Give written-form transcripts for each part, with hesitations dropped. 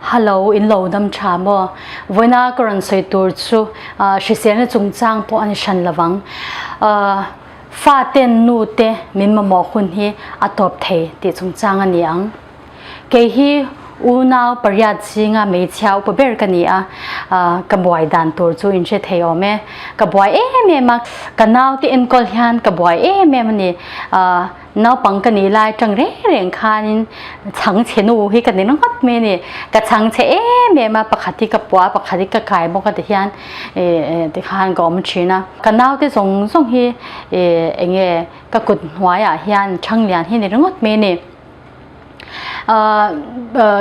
Hello in lo dam tha maw? Vawiina ka rawn sawi tur chu hriselna chungchang pawh a ni hran lovang. Faten nu te min mamawh hun hi a tawp thei tih chungchang a ni ang. Kei hi unau pariat zinga hmeichhia upa ber ka ni a, ka buai dan tur chu in hre thei awm e. Ka buai em em a, ka naute enkawl hian ka buai em em a ni. Naupang ka nih lai tang reng reng khanin chhangchhe nu hi ka ni ringawt mai a ni. Ka chhangchhe em em a, pakhat hi ka pua a, pakhat hi ka kai bawk a tihian tikhan ka awm thin a. Ka naute zawng zawng hi eng nge ka kut hnuaiah hian Thanglian hi ni ringawt mai a ni.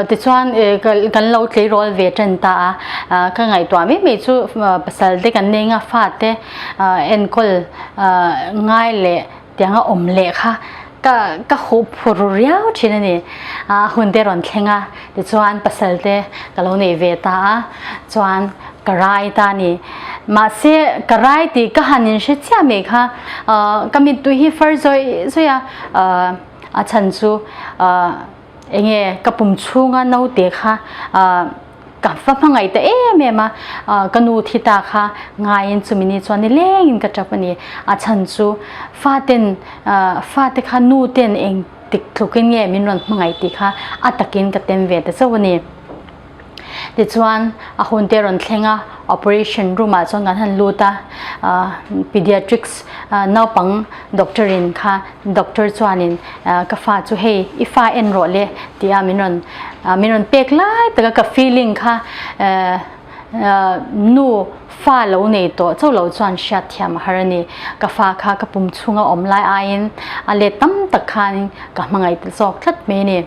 Tichuan kan lo tleirawl ve tan ta a, ka ngaihtuah mai mai chu pasal te kan nei nga fate enkawl ngai leh tianga awm leh kha ka ka huh phur riau thin a ni. A hun te rawn thleng a, tichuan pasal te ka lo nei ve ta a, chuan ka rai ta a ni. Mahse ka rai tih ka han inhre chiah mai kha ka mittui hi far zawih zawih a, a chhan chu enge ka pum chhunga naute kha ka va hmangaih ta em em a, ka nu thi ta kha ngaiin chumi ni chuan nilengin ka tap a ni. A chhan chu faten fate kha nu ten eng tik tlukin nge min rawn hmangaih tih kha a takin ka tem ve ta chauh a ni. Tichuan a hun te rawn thleng a, operation room ah chuan kan han lut a, pediatrics naupang doctor in kha doctor chuanin ka fa chu hei i fa en rawh le tih a min rawn min rawn pek lai taka ka feeling kha nu fa lo nei tawh chauh lo chuan hriat thiam a har a ni. Ka fa kha ka pum chhunga awm lai aiin a let tam tak khanin ka hmangaih ta zawk tlat mai a ni.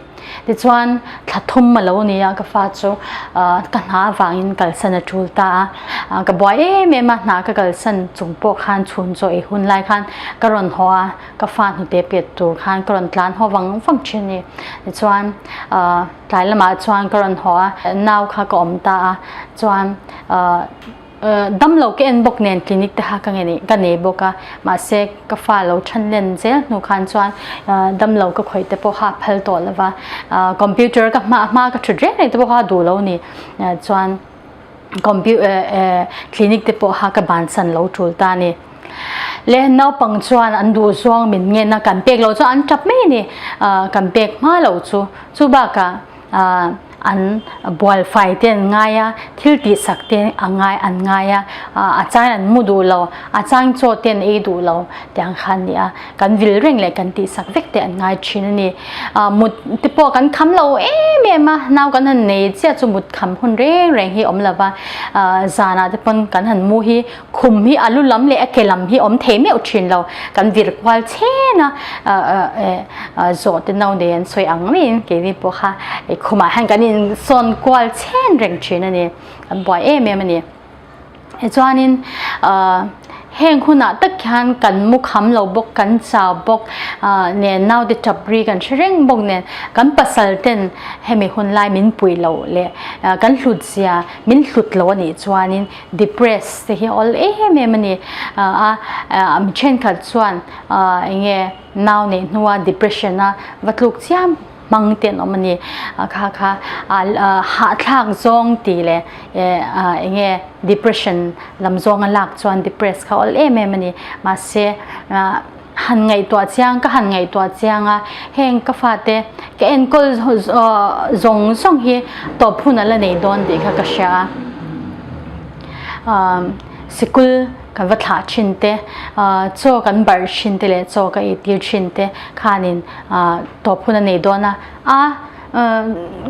Tichuan thla thum a lo ni a, ka fa chu ka hna avangin kalsan a tul ta a. Ka buai em em a, hna ka kalsan chung pawh khan chhun chaw ei hun lai khan ka rawn haw a, ka fa hnute pet tur khan ka rawn tlan haw vang vang thin a ni. Tichuan tlai lamah chuan ka rawn haw a, nau kha ka awm ta a, chuan Damlo ka en bawk nen clinic te kha ka nge ka nei bawk a, mahse ka fa lo than len zel hnu khan chuan damlo ka khawih te pawh kha a phal tawh lo va, computer ka hma hma ka thut reng reng te pawh kha a duh lo ni, chuan clinic te pawh kha ka bansan lo tul ta a ni. Le naupang chuan an duh zawng min ngen a, kan pek loh chuan an tap mai a ni, kan pek hma loh chu, chu bakah an bualfai te an ngai a, thil tihsak te a ngai an ngai a, a chang an mu duh lo, a chang chaw te an ei duh lo tih ang kha a ni a, kan vil reng leh kan tihsak vek te an ngai thin a ni. Mut te pawh kan kham lo em em a, nau kan han nei chiah chu mut kham hun reng reng hi a awm lo va, zanah te pawn kan han mu hi Khum hi a lu lam leh a ke lam hi awm thei meuh thin lo. Kan vir kual chen a, zawh te no nei an sawi ang maiin keini pawh kha khumah hian kan insawn kual chen reng thin a ni. Kan buai em em a ni. Tichuanin heng hunah tak hian kan mu kham lo bawk, kan chau bawk nen naute tap ri kan hre reng bawk nen kan pasal ten hemi hun lai min pui loh leh kan hlut zia min hlut lo a nih chuanin Depress te hi awl em em a ni a, mi thenkhat chuan eng nge nau neih hnua depression a va tluk chiam hmang te an awm a ni. Kha kha hahthlak zawng tih leh eng nge depression lam zawnga lak chuan depress kha awl em em a ni. Mahse han ngaihtuah chiang ka han ngaihtuah chiang a, heng ka fate ka enkawl zawng zawng hi tawp hun a la nei dawn tih kha ka hria a. Sikul kan va thlah thin te, chaw kan barh thin te leh chaw ka ei tir thin te khanin tawp hun a nei dawn a. A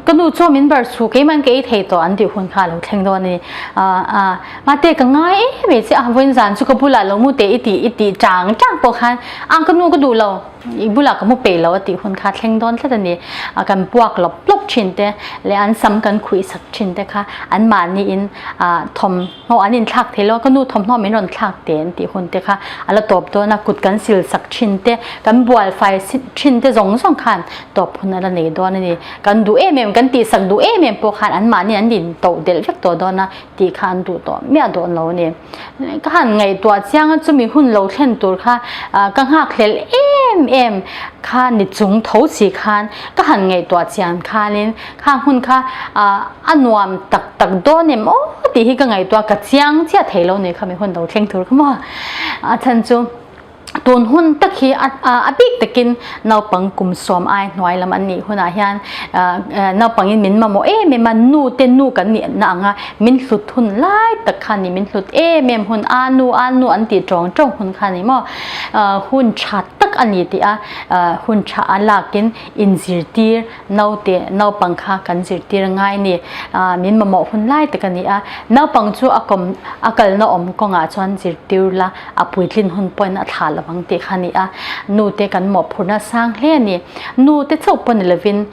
ka nu chaw min barh chhu keimah ka ei thei tawh an tih hun kha a lo thleng dawn a ni. Mate ka ngai em em che a, vawiin zan chu ka bulah lo mu teh i tih i tih chang chang pawh khan a ka nu ka duh lo i bulah ka mu peih lo a tih hun kha thleng dawn tlat a ni. Kan puak lawp lawp thin te leh an sam kan khuih sak thin te kha anmahniin thawmhnaw an inthlak thei lo a, ka nu thawmhnaw min rawn thlak teh an tih hun te kha a la tawp dawn a, kut kan sil sak thin te kan bual fai thin te zawng zawng khan tawp hun a la nei dawn a ni. Kan duh em em, kan tihsak duh em em pawh khan anmahni an in toh delh vek tawh dawn a tih kha an duh tawh miah dawn lo a ni. Ka han ngaihtuah chiang a chumi hun lo thlen tur kha ka nghakhlel em em kha ni chung tho si khan ka han ngaihtuah chian khanin kha hmun kha a nuam tak tak dawn em aw tih hi ka ngaihtuah ka chiang chiah thei lo ni kha mi hun lo thleng tur kha maw a chhan chu Tun hun tak hi a bik takin naupang kum sawm ai hnuai lam an nih hunah hian naupangin min mamawh em em a, nu te nu kan nih na anga min hlut hun lai tak kha ni, min hlut em em hun a nu a nu an tih tawng tawng hun kha ni maw, hun tha tak a ni tih a hun tha a lakin inzirtir naute naupang kha kan zirtir ngai ni, min mamawh hun lai tak a ni a, naupang chu a kawm a kalna awm kawngah chuan zirtir la. a puitlin hun pawhin a thlah lo ang tih kha a ni a, nu te kan mawhphurhna sang hle a ni. Nu te chauh pawh ni lovin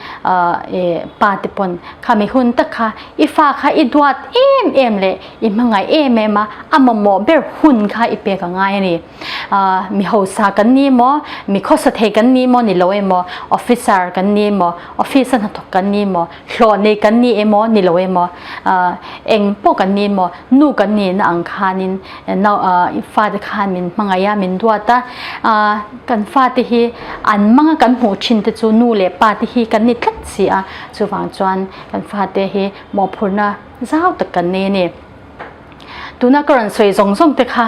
pa te pawn khami hun tak kha i fa kha i duat em em leh i hmangaih em em a, a mamawh ber hun kha i pek a ngai a ni. Mi hausa kan ni emaw, mi khawsa thei kan ni emaw ni lo emaw, officer kan ni emaw, office a hnathawk kan ni emaw, hlawh nei kan ni emaw ni lo emaw, eng pawh kan ni emaw, nu kan nihna ang khanin fate khan min hmangaih a, min duat a, kan fate hi an manga kan hmuh thin te chu nu leh pa te hi kan ni tlat si a, chuvang chuan kan fate hi mawhphurhna zau tak kan nei a ni. Tuna ka rawn sawi zawng zawng te kha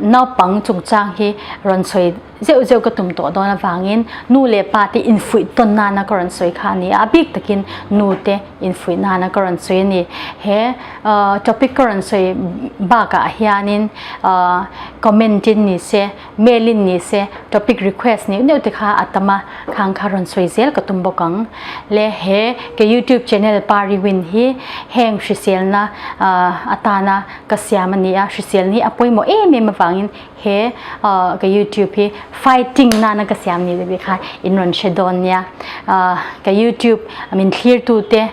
naupang chungchang hi rawn sawi zeuh zeuh ka tum tawh dawn avangin nu leh pa te infuih tawn nana ka rawn sawi kha a ni a, a bik takin nu te infuih nana ka rawn sawi a ni. He topic ka rawn sawi bakah hianin comment in ni se, mail in ni se, topic request neuh neuh te kha a tam a, khang kha rawn sawi zel ka tum bawk ang. Le he ka YouTube channel Pari Win hi heng hriselna atana ka siam a ni a, hriselna hi a pawimawh em em avangin He ka YouTube hi fighting nana ka siam ni te kha in rawn hre dawn nia. Ka YouTube min thlir tu te,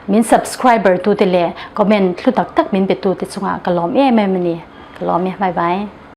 min subscriber tu te leh comment hlu tak tak min pe tu te chungah ka lawm em em a ni. Ka lawm e. Bye bye.